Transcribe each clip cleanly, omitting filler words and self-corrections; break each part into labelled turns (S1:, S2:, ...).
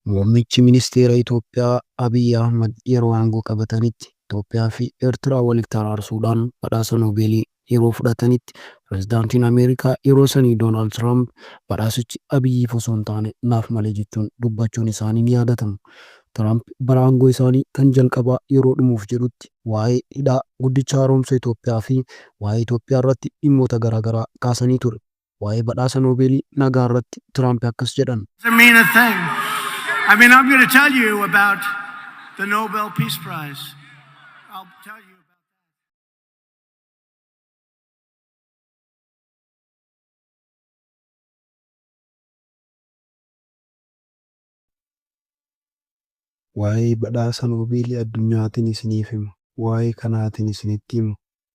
S1: Muummichi Ministeera Itoophiyaa Abiy Ahmad yeroo aangoo qabatanitti Itoophiyaa fi Eertiraa walitti araarsuudhaan badhaasa Noobeelii yeroo fudhatanitti Pirezidaantiin Ameerikaa yeroo sanii Doonaald Tiraamp badhaasichi Abiyyiif osoo hin taane naaf male jechuun dubbachuun isaanii ni yaadatama. Tiraamp bara aangoo isaanii kan jalqabaa yeroo dhumuuf jedhutti waa'ee hidhaa guddicha haaromsa Itoophiyaa fi waa'ee Itoophiyaa irratti dhimmoota garaagaraa kaasanii ture. Waa'ee badhaasa Noobeelii nagaa irratti Tiraamp akkas jedhan.
S2: Doesn't mean a thing. I mean, I'm going to tell you about the Nobel Peace Prize. I'll tell you about
S1: Waa'ee badhaasa Noobeelii addunyaatiin isiniif hima. Waa'ee kanaatiin isinitti hima.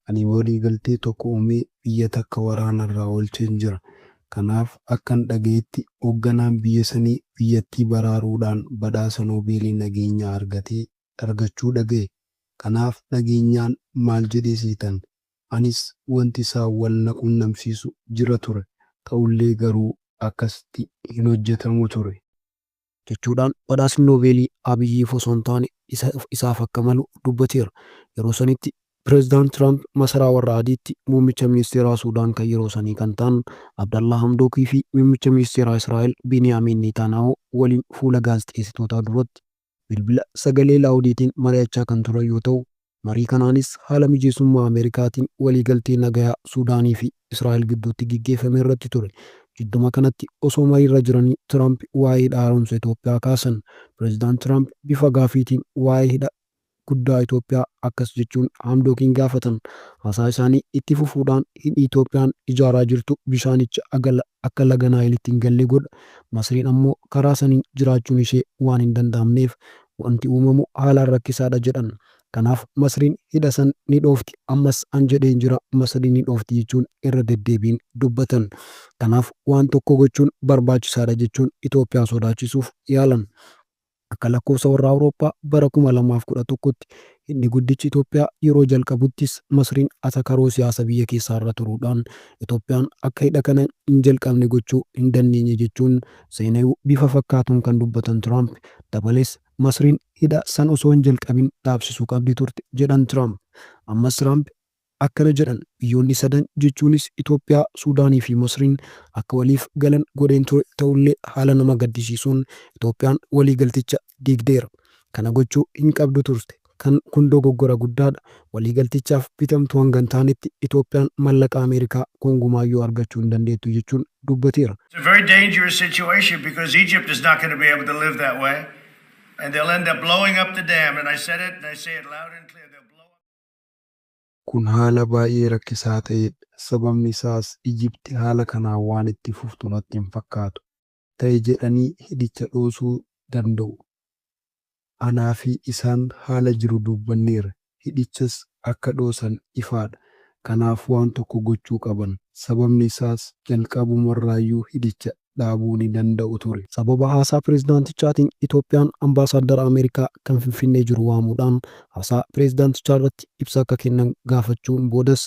S1: Ani waliigaltee tokko uumee biyya takka waraanarraa oolcheen jira. Kanaaf akkan dhagayetti hoogganaan biyya sanii biyyattii baraaruudhaan badhaasa Noobeelii nageenyaa argachuu dhagaye. Kanaaf dhageenyaan maal jedhe seetan? Anis wanti isaan wal na qunnamsiisu jira ture. Ta'ullee garuu akkasitti hin hojjetamu ture. Jechuudhaan badhaasni Noobeelii Abiyyiif osoo hin taane isaaf akka malu dubbateera. Yeroo sanitti Pireezidaant Tiraamp masaraa warra adiitti muummicha ministeeraa Suudaan kan yeroo sanii kan ta'an Abdallaa Hamdookii fi muummicha ministeeraa Israa'el Biniyaamiin Neetaanaahuu waliin fuula gaazexeessitootaa duratti bilbila sagalee laawudiitiin mari'achaa kan turan yoo ta'u, marii kanaanis haala mijeessummaa Ameerikaatiin waliigaltee nagayaa Suudaanii fi Israa'el gidduutti geggeeffame irratti ture. Jidduma kanatti osoo mariirra jiranii Tiraamp waa'ee hidha haaromsa Itoophiyaa kaasan. Pireezidaant Tiraamp bifa gaafiitiin waa'ee hidha guddaa Itoophiyaa akkas jechuun Hamdookiin gaafatan. Haasaa isaanii itti fufuudhaan hidhi Itoophiyaan ijaaraa jirtu bishaanicha akka laga Naayilitti hin galle godha. Masriin ammoo karaa saniin jiraachuun ishee waan hin danda'amneef wanti uumamu haalaan rakkisaadha jedhan. Kanaaf Masriin hidha san ni dhoofti. Ammas an jedheen jira Masriin ni dhoofti jechuun irra deddeebiin dubbatan. Kanaaf waan tokko gochuun barbaachisaadha jechuun Itoophiyaa sodaachisuuf yaalan. Akka lakkoofsa warra Awurooppaa bara 2011tti hidhni guddichi Itoophiyaa yeroo jalqabuttis Masriin atakaroo siyaasa biyya keessaarra turuudhaan Itoophiyaan akka hidha kana hin jalqabne gochuu hin dandeenye jechuun seenayuu bifa fakkaatuun kan dubbatan Tiraamp, dabalees Masriin hidha san osoo hin jalqabin dhaabsisuu qabdi turte jedhan Tiraamp. Ammas Tiraamp akkana jedhan, Biyyoonni sadan jechuunis Itoophiyaa, Suudaanii fi Masriin akka waliif galan godheen ture, ta'ullee haala nama gaddisiisuun Itoophiyaan waliigalticha diigdeera. Kana gochuu hin qabdu turte. Kan kun dogoggora guddaadha. Waliigaltichaaf bitamtuu hanga hin taanetti Itoophiyaan mallaqa Ameerikaa gongumaayyuu argachuu hin dandeettu jechuun dubbateera.
S2: It's a very dangerous situation because Egypt is not going to be able to live that way. And they'll end up blowing up the dam. And I said it and I say it loud and clear. They'll blow up.
S1: Kun haala baay'ee rakkisaa ta'edha. Sababni isaas Ijipti haala kanaan waan itti fuftu natti hin fakkaatu. Ta'e jedhanii hidhicha dhoosuu danda'u. Anaa fi isaan haala jiru dubbanneerra. Hidhichas akka dhoosan ifaadha. Kanaaf waan tokko gochuu qaban. Sababni isaas jalqabumarraayyuu hidhicha dhaabuu ni danda'u ture. Sababa haasaa pireezidaantichaatiin Itoophiyaan Ambaasaaddara Ameerikaa kan Finfinnee jiru waamuudhaan haasaa pireezidaantichaa irratti ibsa akka kennan gaafachuun boodas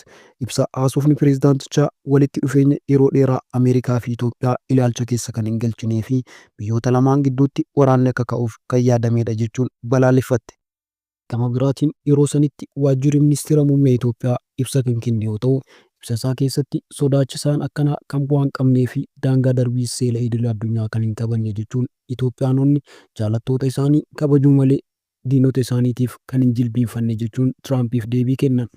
S1: ibsa haasofni pireezidaantichaa walitti dhufeenya yeroo dheeraa Ameerikaa fi Itoophiyaa ilaalcha keessa kan hin galchinee fi biyyoota lamaan gidduutti waraanni akka ka'uuf kan yaadameedha jechuun balaaleffatte. Gama biraatiin yeroo sanitti waajjirri Ministeera Muummee Itoophiyaa ibsa kan kenne yoo ta'u, ibsa isaa keessatti sodaachisaan akkanaa kan bu'aa hin qabnee fi daangaa darbiis seela idil addunyaa kan hin kabajne jechuun Itoophiyaanonni jaalattoota isaanii kabajuu malee diinota isaaniitiif kan hin jilbiinfanne jechuun Tiraampiif deebii kennan.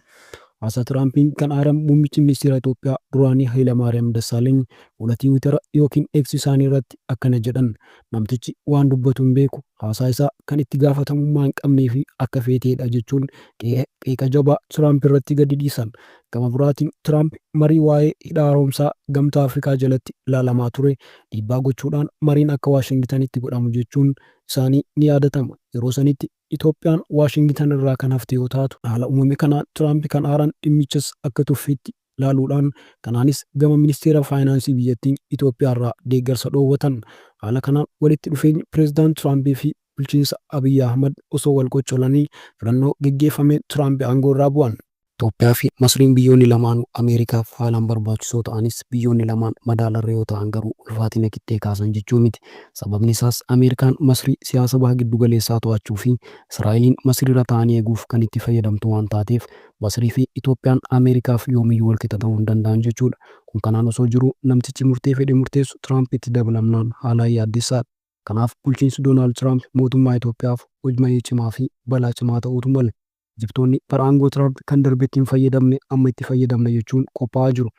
S1: Haasaa Tiraampiin kan aaran Muummichi Ministeera Itoophiyaa duraanii Hayilamaariyaam Dassaaleny fuula Tiwiitara ykn X isaanii irratti akkana jedhan, Namtichi waan dubbatu hin beeku. Haasaa isaa kan itti gaafatamummaa hin qabnee fi akka feeteedha jechuun qeeqa jabaa Tiraamp irratti gadi dhiisan. Gama biraatiin Tiraamp marii waa'ee hidha haaromsaa Gamtaa Afrikaa jalatti ilaalamaa ture dhiibbaa gochuudhaan mariin akka Waashingitanitti godhamu jechuun isaanii ni yaadatama. Yeroo sanitti Itoophiyaan Waashingitan irraa kan hafte yoo taatu, haala uumame kanaan Tiraamp kan aaran dhimmichas akka tuffiitti laaluudhaan kanaanis gama ministeera faayinaansii biyyattiin Itoophiyaarraa deeggarsa dhoowwatan. Haala kanaan walitti dhufeenyi Pireezidaant Tiraampii fi bulchiinsa Abiy Ahmad osoo wal qoccolanii filannoo geggeeffameen Tiraamp aangoorraa bu'an.
S3: Itoophiyaa fi Masriin biyyoonni lamaanuu Ameerikaaf haalaan barbaachisoo ta'anis biyyoonni lamaan madaalarra yoo ta'an garuu ulfaatina qixxee kaasan jechuu miti. Sababni isaas Ameerikaan Masrii siyaasa Baha Giddugaleessaa to'achuu fi Israa'eliin Masriirra taa'anii eeguuf kan itti fayyadamtu waan taateef Masrii fi Itoophiyaan Ameerikaaf yoomiyyuu walqixa ta'uu hin danda'an jechuudha. Kun kanaan osoo jiruu namtichi murtee fedhe murteessu Tiraampitti dabalamnaan haalaan yaaddessaadha. Kanaaf bulchiinsi Doonaald Tiraamp mootummaa Itoophiyaaf hojma'ee cimaa fi balaa cimaa ta'uutu mala. Ijiptoonni bara aangoo Tiraamp kan darbetti hin fayyadamne amma itti fayyadamna jechuun qophaa'aa jiru.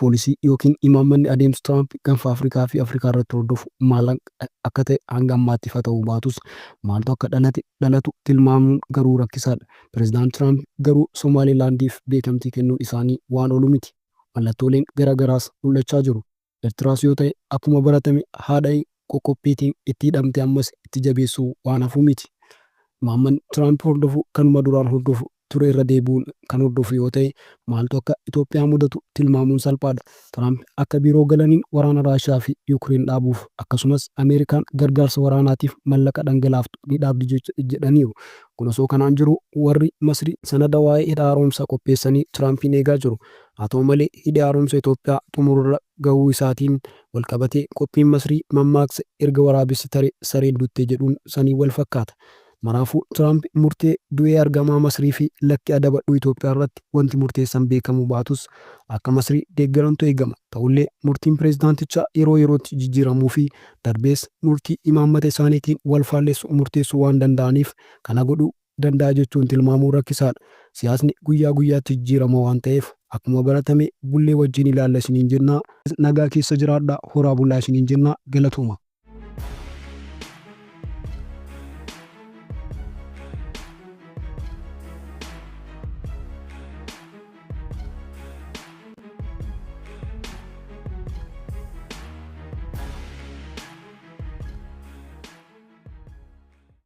S3: Poolisii yookiin imaammanni adeemsa Tiraamp Ganfa Afrikaa fi Afrikaa irratti hordofu maal akka ta'e hanga ammaatti ifa ta'uu baatus maaltu akka dhalate, dhalatu tilmaamuun garuu rakkisaadha. Pirezidaant Tiraamp garuu Somaalilaandiif beekamtii kennuun isaanii waan oolu miti. Mallattooleen gara garaas mul'achaa jiru. Ertiraas yoo ta'e akkuma baratame haadha qoqqobbiitiin itti hidhamte ammas itti jabeessuu waan hafu miti. Imaammanni Tiraamp hordofu kanuma duraan hordofu ture irra deebi'uun kan hordofu yoo ta'e maaltu akka Itoophiyaa mudatu tilmaamuun salphaadha. Tiraamp akka biiroo galaniin waraana Raashiyaa fi Yukireen dhaabuuf akkasumas Ameerikaan gargaarsa waraanaatiif mallaqa dhangalaaftu ni dhaabdi jedhaniiru. Kun osoo kanaan jiruu warri Masrii sanada waa'ee hidha haaromsaa qopheessanii Tiraampiin eegaa jiru. Haa ta'u malee hidhi haaromsa Itoophiyaa xumurarra gahuu isaatiin walqabatee qophiin Masrii mammaaksa erga waraabessi tare sareen dutte jedhuun saniin walfakkaata. Maraafuu Tiraamp murtee du'ee argamaa Masrii fi lakki adabadhuu Itoophiyaarratti wanti murteessan beekamuu baatus akka Masrii deeggarantu eegama. Ta'ullee murtiin pirezidaantichaa yeroo yerootti jijjiiramuu fi darbees murtii imaammata isaaniitiin walfaallessu murteessuu waan danda'aniif kana godhuu danda'a jechuun tilmaamuun rakkisaadha. Siyaasni guyyaa guyyaatti jijjiirama waan ta'eef akkuma baratame bullee wajjin ilaalla isiniin jenna. Nagaa keessa jiraadhaa, horaa bulaa isiniin jenna. Galatooma.